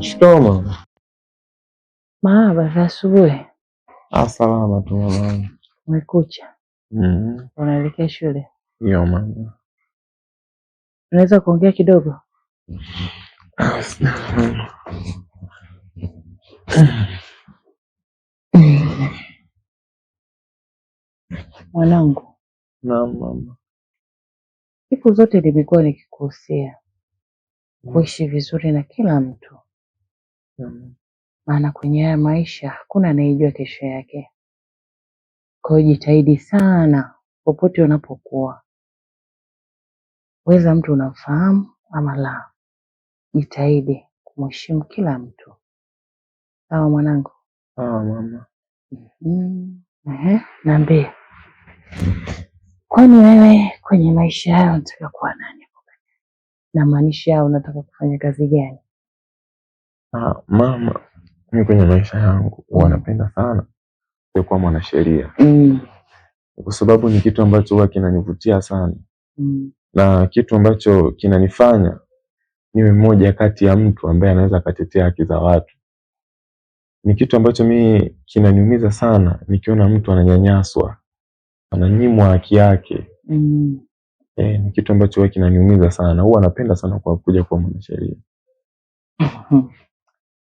Shikamoo mama. Marahaba za asubuhi. Ah, salama tu mama. Umekucha? Mm. Unaelekea shule? Yo mama. Unaweza kuongea kidogo? Ah, mama. Mwanangu, Naam mama. siku zote nimekuwa nikikukosea kuishi vizuri na kila mtu, maana kwenye haya maisha hakuna anayejua kesho yake. Kwa hiyo jitahidi sana popote unapokuwa, weza mtu unamfahamu ama la, jitahidi kumheshimu kila mtu. Sawa mwanangu? Sawa mama. Ehe, niambie, kwani wewe kwenye maisha hayo unataka kuwa nani? Namaanisha unataka kufanya kazi gani? Ah, mama, mimi kwenye maisha yangu huwa napenda sana kuwa mwanasheria kwa sababu ni kitu ambacho huwa kinanivutia sana na kitu ambacho kinanifanya niwe mmoja kati ya mtu ambaye anaweza akatetea haki za watu. Ni kitu ambacho mimi kinaniumiza sana nikiona mtu ananyanyaswa, ananyimwa haki yake. Ni kitu ambacho huwa kinaniumiza sana. Huwa napenda sana kwa kuja kuwa mwanasheria.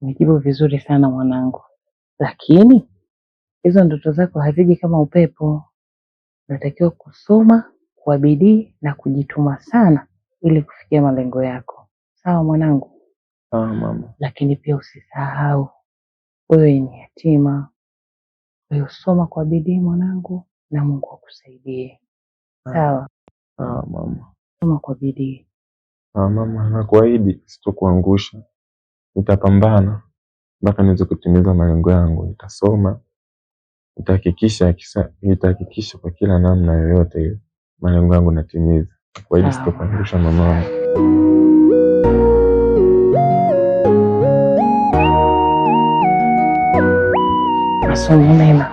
Umejibu vizuri sana mwanangu, lakini hizo ndoto zako haziji kama upepo. Unatakiwa kusoma kwa bidii na kujituma sana ili kufikia malengo yako. Sawa mwanangu? Sawa mama. Lakini pia usisahau wewe ni yatima. Kwa hiyo soma kwa bidii mwanangu, na Mungu akusaidie. Sawa? Sawa mama. Soma kwa bidii. Sawa mama, nakuahidi sitokuangusha. Nitapambana mpaka niweze kutimiza malengo yangu. Nitasoma, nitahakikisha kwa kila namna yoyote ile malengo yangu natimiza. Nakuahidi sitokuangusha mamangu. Masomo mema.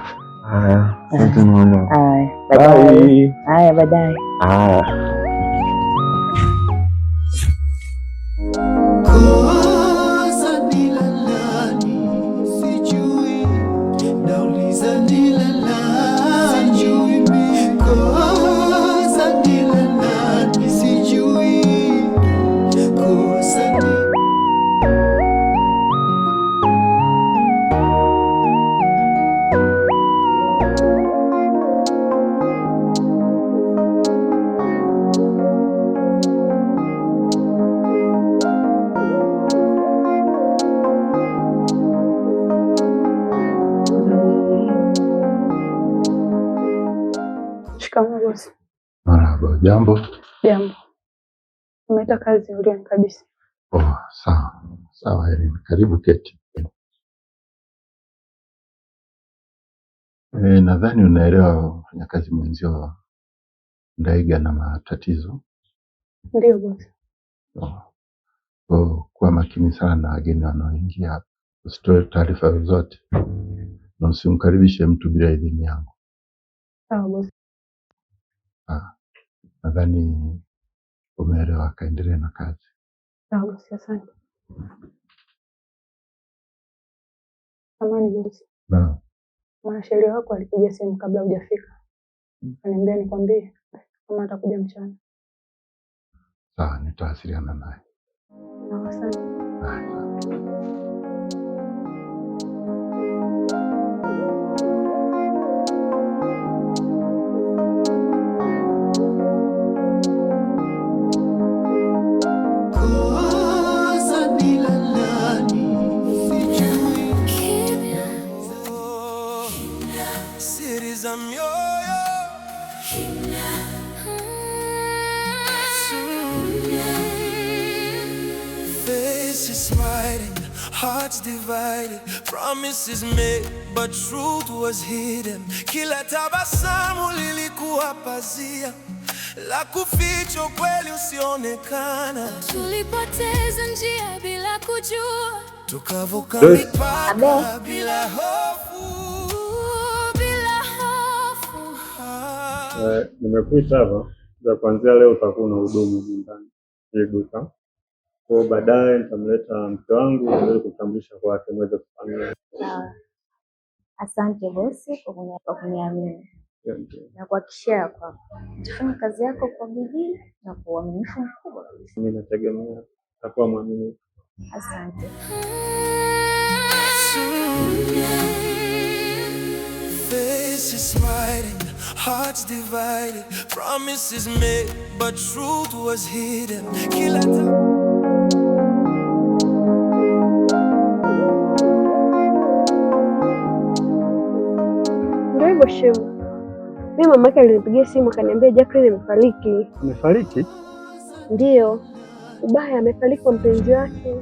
Haya, asante mama. Haya, baadaye. Bye. Haya, baadaye. Haya. Kosa ni la nani? Sijui, nauliza ni la nani? Sijui mimi. Kosa ni la nani? Sijui, kosa ni. Shikamoo bosi. Marahaba, jambo. Jambo. Nimeita kazi kabisa. Oh, sawa sawa, Irene, karibu keti. Nadhani unaelewa mfanyakazi mwenzio Ndaiga na matatizo. Ndiyo bosi. Oh, oh, kuwa makini sana na wageni wanaoingia hapa, usitoe taarifa zozote na usimkaribishe mtu bila idhini yangu. Sawa bosi. Ah, nadhani umeelewa, kaendelee na kazi. Sawa bosi, asante. Samahani bosi. Naam. Mwanasheria wako alipiga simu kabla hujafika. Akaniambia nikwambie kama atakuja mchana. Sawa, nitawasiliana naye. Sawa, asante. Haya. Kosa ni la nani? Sijui. Siri za mioyo. Faces smiling, hearts divided, promises made, but truth was hidden. Kila tabasamu lilikuwa pazia, La kuficha ukweli usionekana. Tulipoteza njia bila kujua, Tukavuka Joyce. mipaka bila hofu. Bila hofu. Ah. Eh, nimekuita hapa za kuanzia leo utakuwa unahudumu nyumbani hii duka. Kwa hiyo baadaye nitamleta mke wangu niweze kutambulisha kwake muweze kufahamiana. Sawa. Asante bosi kwa kuniamini Ndio. na kuhakikishia kwamba nitafanya kazi yako kwa bidii na kwa uaminifu mkubwa kabisa. Mimi nategemea utakuwa mwaminifu. Asante. Faces smiling, hearts divided, promises made, but truth was hidden. Kila time. Ndio hivyo shemu. Mimi mamake alinipigia simu akaniambia Jacqueline amefariki. Amefariki? Ndiyo, ubaya amefariki kwa mpenzi wake.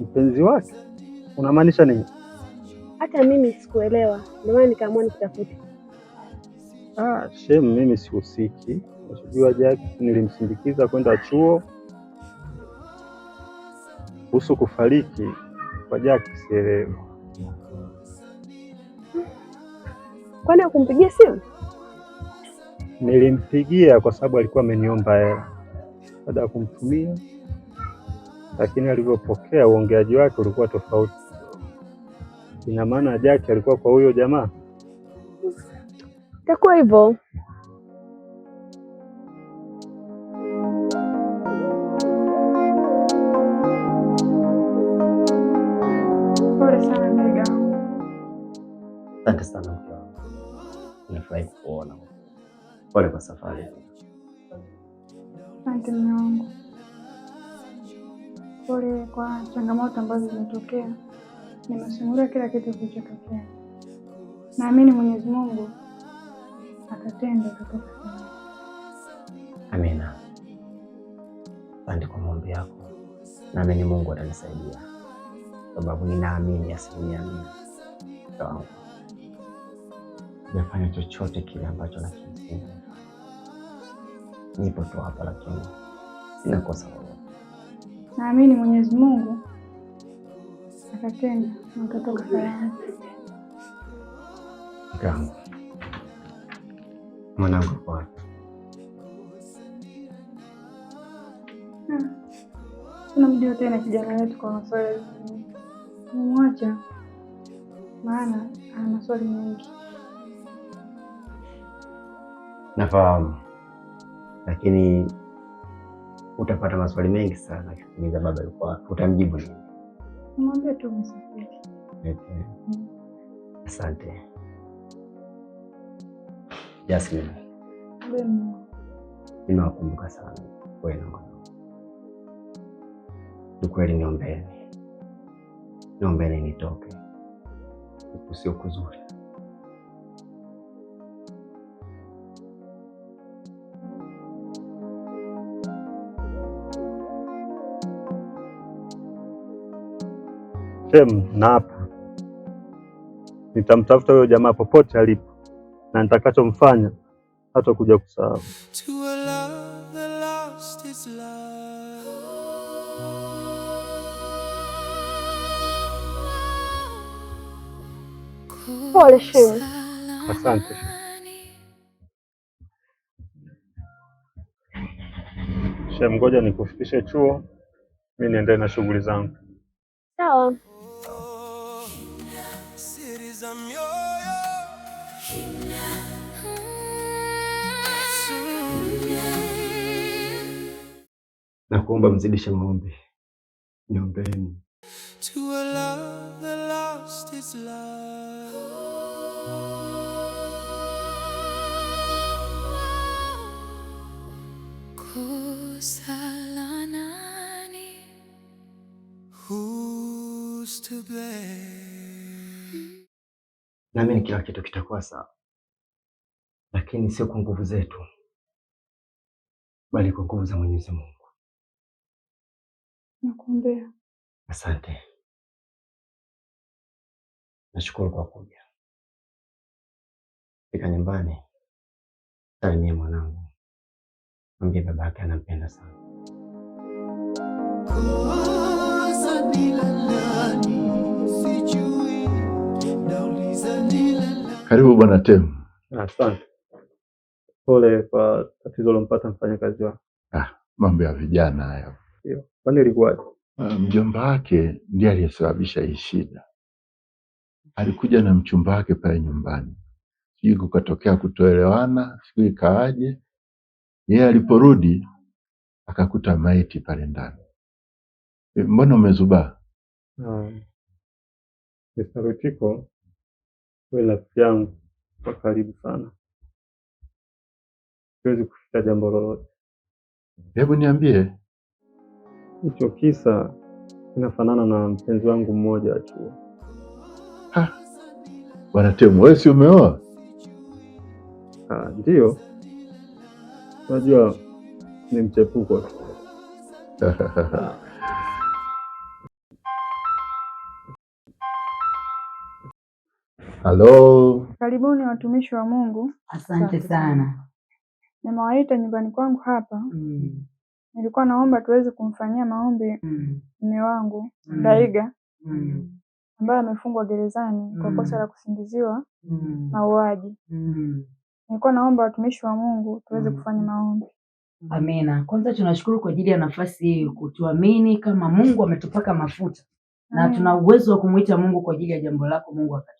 Mpenzi wake? Unamaanisha nini? Hata mimi sikuelewa, ndio maana nikaamua nikutafute. Ah, shemu, mimi sihusiki. Nachojua Jack nilimsindikiza kwenda chuo. Kuhusu kufariki kwa Jack sielewi. Kwani hukumpigia simu? Nilimpigia kwa sababu alikuwa ameniomba hela. Baada ya kumtumia, lakini alivyopokea uongeaji wake ulikuwa tofauti. Ina maana Jack alikuwa kwa huyo jamaa? Itakuwa hivyo. Pole sana Mega. Asante sana mke wangu, nimefurahi kukuona. Pole kwa safari. Asante mume wangu. Pole kwa changamoto ambazo zimetokea. Nimesimulia kila kitu kilichotokea. Naamini Mwenyezi Mungu atatenda, utatoka salama. Amina. Asante kwa maombi yako, naamini Mungu atanisaidia, sababu ninaamini 100%. Mke wangu, sijafanya chochote kile ambacho nakimsingi. Nipo tu hapa, lakini sina kosa lolote. Naamini Mwenyezi Mungu atatenda na utatoka salama. Mke wangu, mwanangu yuko wapi? Tunamjua tena kijana wetu kwa maswali. Tumemwacha maana ana maswali mengi. Nafahamu, lakini utapata maswali mengi sana akikuuliza baba yuko wapi, utamjibu nini? Nimwambie tu umesafiri. Okay. Asante Jasmine, Mwambie mume wangu. nimewakumbuka sana wewe na mwanangu. Kiukweli niombeeni, niombeeni nitoke huku, sio kuzuri. Shem, naapa nitamtafuta huyo jamaa popote alipo, na nitakachomfanya hatakuja kusahau. To a love that lost its love. Pole shemu. Asante. Shem, ngoja nikufikishe chuo, mi niendelee na shughuli zangu. Sawa. Siri za mioyo. Nakuomba mzidishe maombi, niombeeni. To a love that lost its love. Kosa la nani? Who's to blame? Naamini kila kitu kitakuwa sawa, lakini sio kwa nguvu zetu, bali kwa nguvu za Mwenyezi Mungu. Nakuombea. Asante, nashukuru kwa kuja. Fika nyumbani, salimie mwanangu. Mwambie baba yake anampenda sana. Kosa ni la nani? Sijui, nauliza ni la nani? Karibu Bwana Temu. Asante. Pole kwa tatizo lompata mfanyakazi wako. Ah, mambo ya vijana hayo. Ndio. Kwani ilikuwaje? Mjomba wake ndiye aliyesababisha hii shida. Alikuja na mchumba wake pale nyumbani, sijui kukatokea kutoelewana, sijui ikaaje. Yeye aliporudi akakuta maiti pale ndani. Mbona umezubaa? Mr. Rutiko, wewe rafiki yangu kwa karibu sana, siwezi kuficha jambo lolote. Hebu niambie. Hicho kisa kinafanana na mpenzi wangu mmoja wa chuo. Bwana Temu, wewe si umeoa? Ndio. Unajua ni mchepuko tu. Halo. Karibuni watumishi wa Mungu. Asante sana. Nimewaita nyumbani kwangu hapa. Nilikuwa naomba tuweze kumfanyia maombi mume wangu Ndaiga ambaye amefungwa gerezani kwa kosa la kusingiziwa mauaji. Nilikuwa naomba watumishi wa Mungu tuweze kufanya maombi. Amina. Kwanza tunashukuru kwa ajili ya nafasi hii kutuamini kama Mungu ametupaka mafuta na tuna uwezo wa kumuita Mungu kwa ajili ya jambo lako, Mungu akatupa.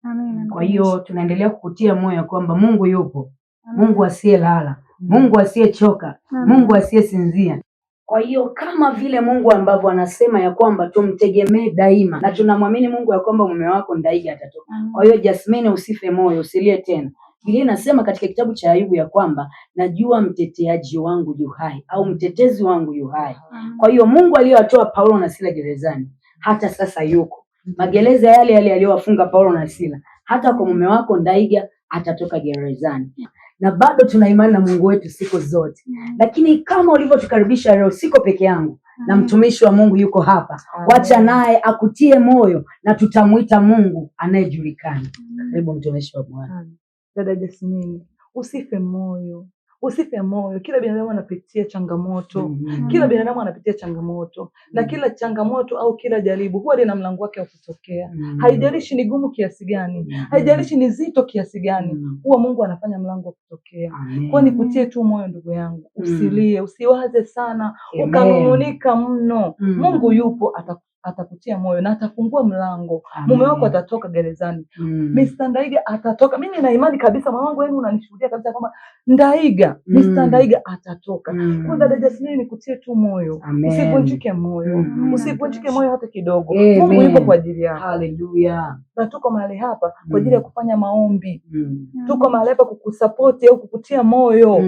Amina. Kwa hiyo tunaendelea kukutia moyo kwamba Mungu yupo. Mungu asiyelala, Mungu asiyechoka, Mungu asiyesinzia. Kwa hiyo kama vile Mungu ambavyo anasema ya kwamba tumtegemee daima na tunamwamini Mungu ya kwamba mume wako Ndaiga atatoka. Kwa hiyo Jasmine, usife moyo, usilie tena. Biblia inasema katika kitabu cha Ayubu ya kwamba najua mteteaji wangu yu hai au mtetezi wangu yu hai. Kwa hiyo Mungu aliyowatoa Paulo na Sila gerezani hata sasa yuko. Magereza yale yale aliyowafunga Paulo na Sila, hata kwa mume wako Ndaiga atatoka gerezani. Na bado tuna imani na Mungu wetu siku zote. Lakini kama ulivyotukaribisha leo, siko peke yangu na mtumishi wa Mungu yuko hapa. Wacha naye akutie moyo na tutamuita Mungu anayejulikana. Karibu mtumishi wa Bwana. Dada Jasmine, usife moyo. Usife moyo. Kila binadamu anapitia changamoto. Kila binadamu anapitia changamoto. Na kila changamoto au kila jaribu huwa lina mlango wake wa kutokea. Haijalishi ni gumu kiasi gani, haijalishi ni zito kiasi gani, huwa Mungu anafanya mlango wa kutokea. Kwa nikutie tu moyo ndugu yangu, usilie, usiwaze sana, ukanung'unika mno. Mungu yupo, atakutia moyo na atafungua mlango. Mume wako atatoka gerezani. Mr. Ndaiga atatoka. Mimi nina imani kabisa, mama wangu, yani unanishuhudia kabisa kwamba Ndaiga, Mr. Ndaiga atatoka. Kwa dada Jasmine, nikutie tu moyo. Usivunjike moyo. Usivunjike moyo hata kidogo. Mungu yupo kwa ajili yako. Hallelujah. Na tuko mahali hapa kwa ajili ya kufanya maombi. Tuko mahali hapa kukusupport au kukutia moyo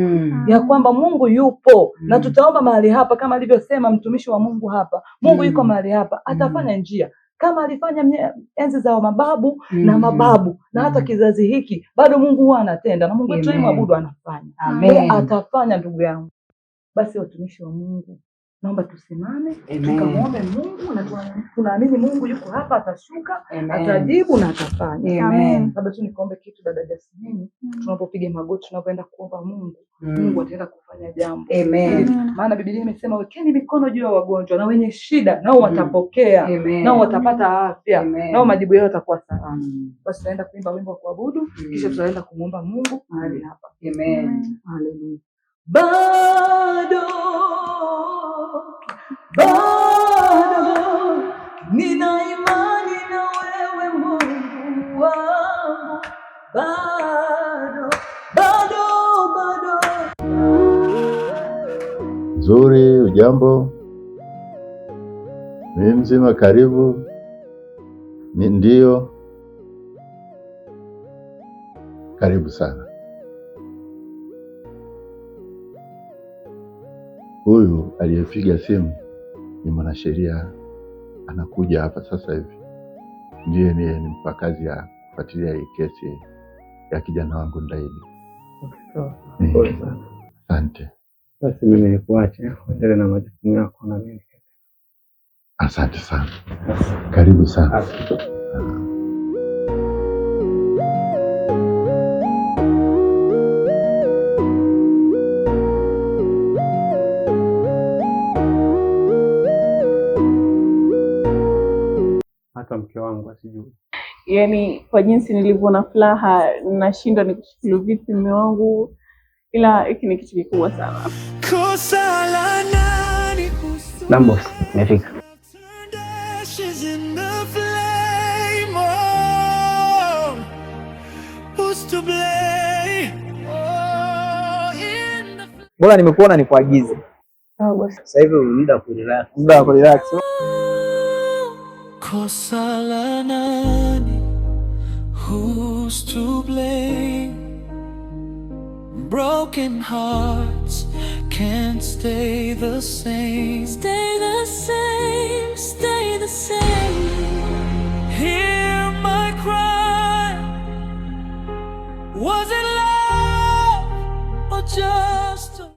ya kwamba Mungu yupo. Na tutaomba mahali hapa kama alivyosema mtumishi wa Mungu hapa. Mungu yuko mahali hapa, atafanya njia kama alifanya enzi za mababu na mababu na hata kizazi hiki bado Mungu huwa anatenda, na Mungu wetu tunayemwabudu anafanya. Amen. Atafanya ndugu yangu. Basi watumishi wa Mungu, naomba tusimame tukamwombe Mungu, na tunaamini Mungu yuko hapa, atashuka, atajibu na atafanya. Amen. Labda tu nikuombe kitu dada Jasmine, tunapopiga magoti, tunapoenda kuomba Mungu, Mungu ataenda kufanya jambo. Amen. Maana Biblia imesema wekeni mikono juu ya wagonjwa na wenye shida, nao watapokea, nao watapata afya, nao majibu yao yatakuwa salama. Basi tunaenda kuimba wimbo wa kuabudu, kisha tutaenda kumuomba Mungu mahali hapa. Amen. Hallelujah. Bado bado nina imani na wewe Mungu wangu, bado bado bado. Nzuri, ujambo? Mimi mzima, karibu. Ndio, karibu sana. Huyu aliyepiga simu ni mwanasheria, anakuja hapa sasa hivi. Ndiye nimpa kazi ya kufuatilia hii kesi ya kijana wangu Ndaiga. Pole sana. Asante. Basi mimi nikuache uendelee na majukumu yako na mimi. Asante sana. Karibu sana. Hata mke wangu asijue. Yaani kwa jinsi nilivyo na furaha nashindwa nikushukuru vipi mume wangu, ila hiki ni kitu kikubwa sana. Kosa la nani? Naam boss, nimefika. Ashes in the flame. Oh, who's to blame? Oh, in the Bora nimekuona nikuagize. Sawa bosi. Sasa hivi muda wa kurelax. Muda wa kurelax. Kosa la nani? Who's to blame? Broken hearts can't stay the same. Stay the same, stay the same. Hear my cry. Was it love or just